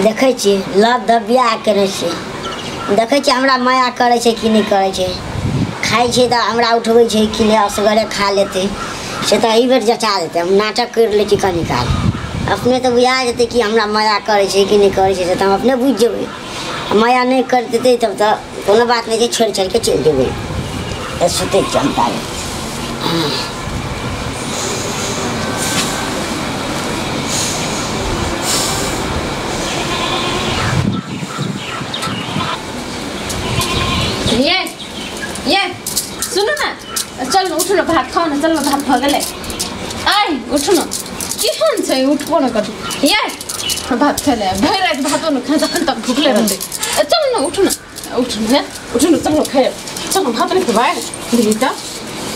देखै छी लव धब बियाह केने छी, देखै छी हमरा माया करै छै कि नहि करै छै, खाइ छै तऽ हमरा उठबै छै कि नहि, असगरे खा लेतै से तऽ एहि बेर जचा देतै। हम नाटक करि लै छी कनी काल, अपने तऽ बुझा जेतै कि हमरा माया करै छै कि नहि करै छै, से तऽ हम अपने बुझि जेबै। माया नहि कर देतै तब तऽ कोनो बात नहि छै, छोड़ि छाड़िके चलि जेबै। सुतै छी हम ताबे। ये ये सुनू ने, चल उठू ने, भात खाउ ने, चल ने, भात भऽ गेलै। आइ उठू ने, केहन छै उठबो ने कतौ। ये भात खाइ ले, भरि राति भातो ने खाइ, जखन तक भुखले रहतै। चल ने उठू ने, उठू ने, उठू ने, चल खाइ, चल भात नहि खेबै। देखी तऽ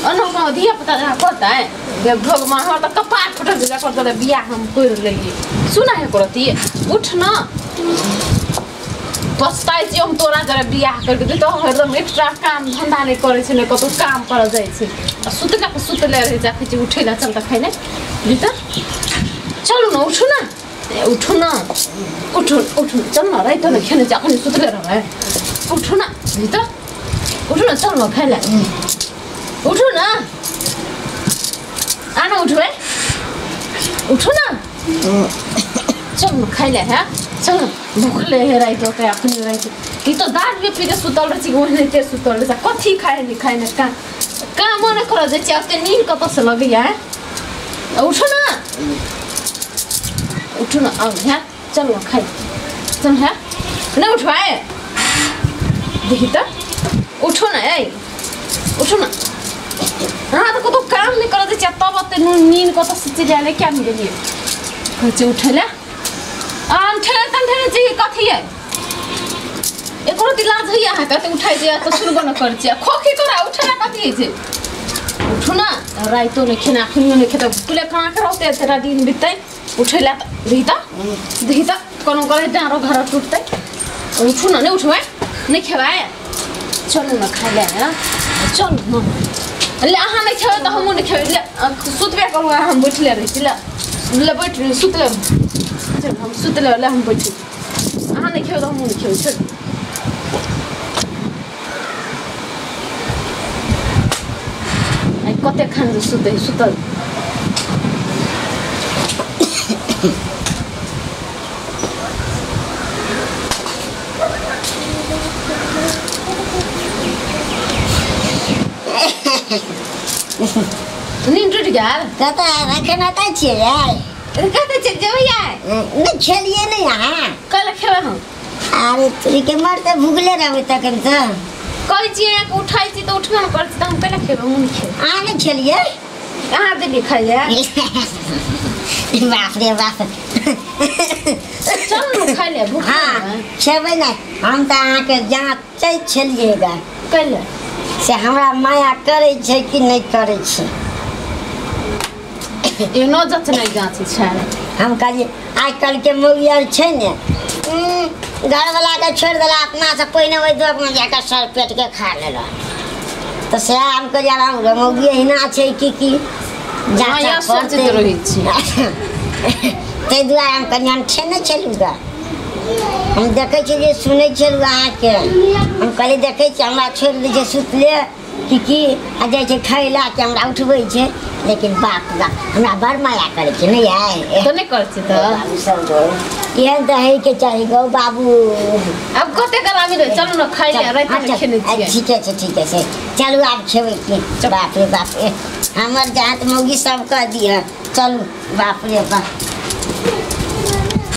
एना धिया पुता जेना कहतै भगवान, हमर तऽ कपार फटल छै जकर तोरे बियाह हम करि लेलियै। सुना है करती, उठ न, पछताइ छियै हम तोरा जरा बियाह करके। तऽ हरदम एक्स्ट्रा काम धन्धा नहि करै छै, नहि कतहु काम करऽ जाइ छै, आ सुतला पर सुतले रहै छै। छै उठै लए, चल तऽ खाइ ले तऽ चलू ने, उठू ने, उठू ने, उठू उठू, चल न, राति ने खेने छै, अखन सुतले रहबै। उठू न तऽ उठू न, चल न खाइ ले, उठू न, आ न उठबै, उठू न, चल न खाइ ले। है चल न, भुखले है राति होतै अखन राति। ई तऽ दारू पी के सुतल रहै छै, ओहनाइते सुतल रहै छै, कथी खाइ नहि खाइ नहि, का कामो नहि करऽ जाइ छै, ओते नींद कतऽसँ लगैया। उठू न, उठू न, आउ है, चल न खाइ, चल है, नहि उठबै। देखी तऽ उठू न, ए उठू न, अहाँ तऽ कतहु काम नहि करऽ दै छियै, तब ओते नींद कतऽसँ चलि आयल, किया नहि गेलियै? कहै छै उठै लए, अनठेने तनठेने छै कथी है, एको रत्ती लाज होइए अहाँके? तऽ उठै छै तऽ सुनबो नहि करै छियै, खोखी तोरा उठै लए कथी होइ छै? उठू न, रातिो नहि खेना, अखनियो नहि खेतै, भुखले कहाँ के रहतै, तेरा दिन बिततै। उठै लए तऽ देखी तऽ, देखी तऽ कोनो करै डाँरो घर टुटतै। उठू न, नहि उठबै, नहि खेबै, चलू न खाइ लए, चलू न, ले अहाँ नहि खेबै तऽ हमहूँ नहि खेबै। ले सुतबे करू, हम बैठले रहै छी, ले ले बैठ सुतले, चल हम सुतले, ले हम बैठे, अहाँ नहि खेबै तऽ हमहूँ नहि खेबै, छोड़। कते खान जे सुतै सुतल। नींद टूटि गेल? कतऽ एखन एतऽ छियै यार? कतऽ चलि जेबै यार? नहि खेलियै नहि अहाँ? कल खेबै हम। अरे तोरीके मरते भुखले रहबै तखन तऽ। कहै छियै अहाँके उठै छी तऽ उठबे नहि करै छी, तऽ हम कैला खेबै? हमहूँ नहि खेबै। अहाँ नहि खेलियै? अहाँ देलियै खाइ लए। बाप रे बाप, चल ने खाइ ले, भूख। हाँ खेबै नहि हम तऽ अहाँके जाँचै छलियै गा। कैला से हमरा माया करै छै कि नहि करै छै? एहनो जचनाइ जाँचै छै। हम कहलियै आइ काल्हिके मौगी आर छै ने, घरवलाके छोड़ि देला, अपनासँ पहिने ओहि दोकमे जाकऽ सर पेटके खा लेलक, तऽ सएह हम कहलियै हमरो मौगी एहिना छै कि की जाँच सोचैत रहै छी, ताहि दुआरे हम कहलियै हम खेने छलहुँ गा। हम देखै छियै जे सुनै छलहुँ अहाँके, हम कहलियै देखै छियै हमरा छोड़ि दै छै सुतले कि की, आ जाइ छै खाइ लए कि हमरा उठबै छै, लेकिन बाप बाप हमरा बड़ माया करै छै। नहि आइ तऽ नहि करै छै तऽ एहन तऽ होइके चाही गौ बाबू। आब कते गलामी रहै, चलू ने खाइ लए, रातिमे खेने छियै। ठीके छै, ठीके छै, चलू आब खेबै की। बाप रे बाप, हमर जात मौगी सब कह दिअ, चलू बाप रे बाप।